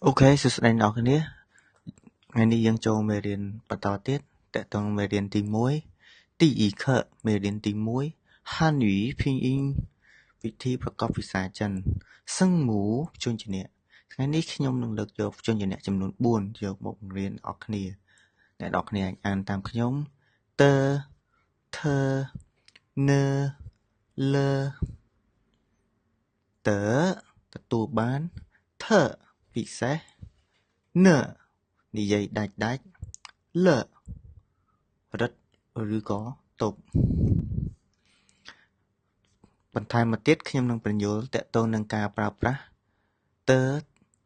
OK សួស្តីអ្នកនរគ្នាថ្ងៃនេះយើងចូលមេរៀនបន្តទៀតតកតងមេរៀនទី1ទីអ៊ីខមេរៀនទី1ហានយូភីងអ៊ីងវិធីប្រកបភាសាចិនសឹងមូព្យញ្ជនៈថ្ងៃនេះខ្ញុំនឹងលើកយកព្យញ្ជនៈចំនួន4យកមកបង្រៀនអ្នកគ្នាអ្នកនរគ្នាអាចអានតាមខ្ញុំតើធនលតើទទួលបានថពិសេសននិយាយដាច់ដាច់លរឹតឬក៏ទប់បន្ថែមមកទៀតខ្ញុំនឹងបញ្យល់តកតងនឹងការប្រើប្រាស់តើ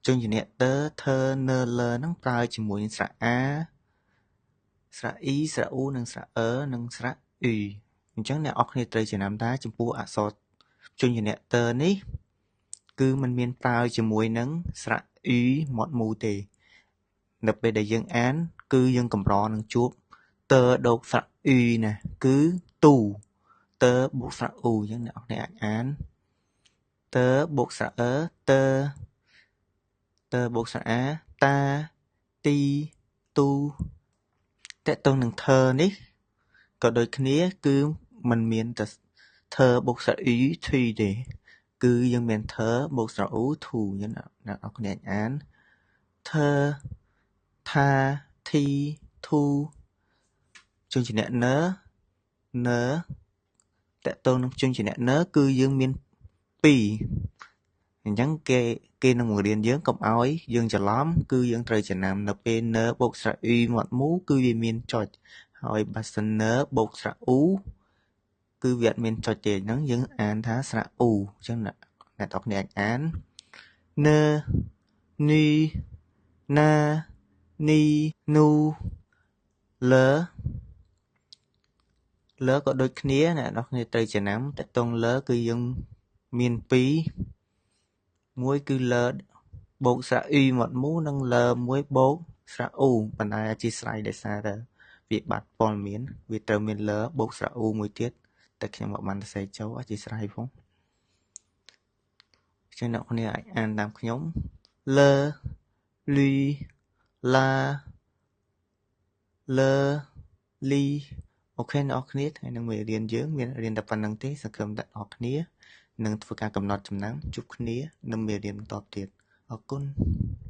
ជនជាតើធនលនឹងប្រើជាមួយនឹងស្រៈអាស្រៈអ៊ីស្រៈអ៊ូនិងស្រៈអឺនិងស្រៈអ៊ីអញ្ចឹងអ្នកនរគ្នាត្រូវចំណាំថាចំពោះអក្សរជនជាតើនេះគឺมันមានប្រើជាមួយនឹងស្រៈអ៊ីមាត់មូទេនៅពេលដែលយើងអានគឺយើងកម្រនឹងជួបតើដកស្រៈអ៊ីណាគឺទូតើបូកស្រៈអ៊ូអញ្ចឹងអ្នកនរអាចអានតើបូកស្រៈអឺតើតើបូកស្រៈអាតាទីទូតកតងនឹងធនេះក៏ដូចគ្នាគឺมันមានតែធបូកស្រៈអ៊ីធីទេគឺយើងមានធបូកស្រៈអ៊ូធូអញ្ចឹងអ្នកនរគ្នាអាចអានធថាធីធូជនជាអ្នកននតកតងនឹងជនជាអ្នកនគឺយើងមាន2អញ្ចឹងគេនឹងបង្រៀនយើងកុំឲ្យយើងច្រឡំគឺយើងត្រូវចំណាំនៅពេលនបូកស្រៈអ៊ីមាត់មូគឺវាមានចុចហើយបើសិននបូកស្រៈអ៊ូគឺវាអត់មានចុចទេហ្នឹងយើងអានថាស្រៈអ៊ូអញ្ចឹងអ្នកនរគ្នាអាចអានននីណានីនូលលក៏ដូចគ្នាអ្នកនរគ្នាត្រូវចំណាំតកតងលគឺយើងមាន2មួយគឺលបូកស្រៈអ៊ីមាត់មូនិងលមួយបូកស្រៈអ៊ូប៉ុន្តែអធិស្ឋានដោយសារតែវាបាត់ព័ត៌មានវាត្រូវមានលបូកស្រៈអ៊ូមួយទៀតតែខ្ញុំអត់បានសរសេរចូលអធិស្ឋានផងចឹងអ្នកគ្នាអាចអានតាមខ្ញុំលលីឡាលលី OK អ្នកគ្នាថ្ងៃនឹងមេរៀនយើងមានរៀនតែប៉ុណ្្នឹងទេសង្ឃឹមថាអ្នកគ្នានឹងធ្វើការកំណត់ចំណាំជួបគ្នានៅមេរៀនបន្តទៀតអរគុណ។